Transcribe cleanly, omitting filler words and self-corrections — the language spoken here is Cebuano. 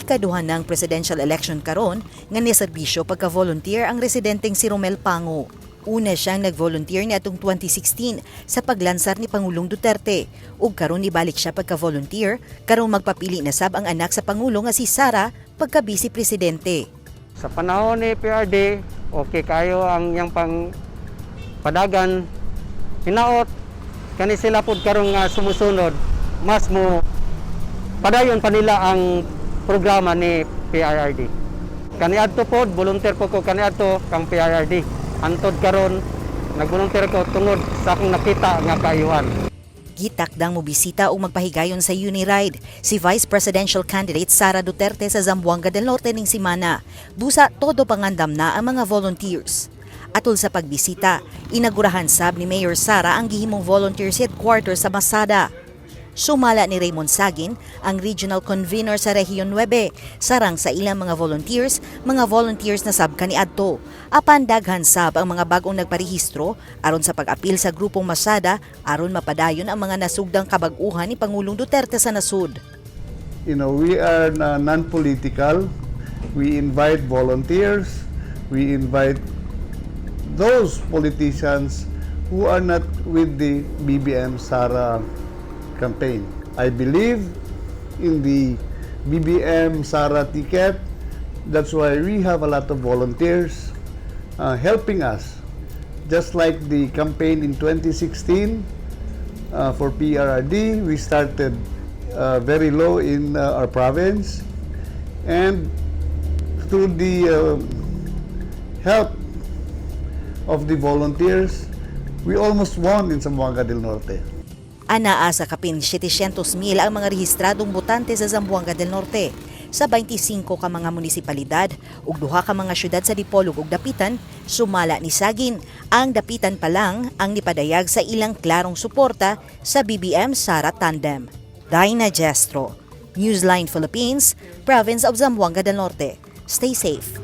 Ikaduha ng presidential election karon nga niserbisyo pagka-volunteer ang residenteng si Romel Pango. Una siyang nag-volunteer niadtong 2016 sa paglansar ni Pangulong Duterte ug karon nibalik siya pagka-volunteer karong magpapili na sab ang anak sa pangulo nga si Sara pagka-vice presidente. Sa panahon ni PRRD, okay kayo ang iyang pang padagan. Hinaot kani sila pud karong nga sumusunod, mas mo padayon pa nila ang programa ni PRRD. Kaniadto pod volunteer po ko kaniadto kang PRRD. Hantod karon nagvolunteer ko tungod sa akong nakita nga kaayuhan. Gitakdang mobisita ug magpahigayon sa Uniride si Vice Presidential Candidate Sara Duterte sa Zamboanga del Norte ning simana. Busa todo pangandam na ang mga volunteers. Atol sa pagbisita, inagurahan sab ni Mayor Sara ang gihimong volunteers headquarters sa Masada. Sumala ni Raymond Sagin, ang regional convener sa Rehiyon 9, sarang sa ilang mga volunteers na sab kaniadto. Apan daghan sab ang mga bag-ong nagparehistro aron sa pag-apil sa grupong Masada aron mapadayon ang mga nasugdang kabag-uhan ni Pangulong Duterte sa nasud. We are non-political. We invite volunteers. We invite those politicians who are not with the BBM Sara campaign. I believe in the BBM Sara ticket. That's why we have a lot of volunteers helping us. Just like the campaign in 2016 for PRRD, we started very low in our province. And through the help of the volunteers, we almost won in Zamboanga del Norte. Anaa sa kapin 700,000 ang mga rehistradong botante sa Zamboanga del Norte sa 25 ka mga munisipalidad ug duha ka mga syudad sa Dipolog ug Dapitan. Sumala ni Sagin, ang Dapitan pa lang ang nipadayag sa ilang klarong suporta sa BBM Sara Tandem. Dinah Gestro, Newsline Philippines, Province of Zamboanga del Norte. Stay safe.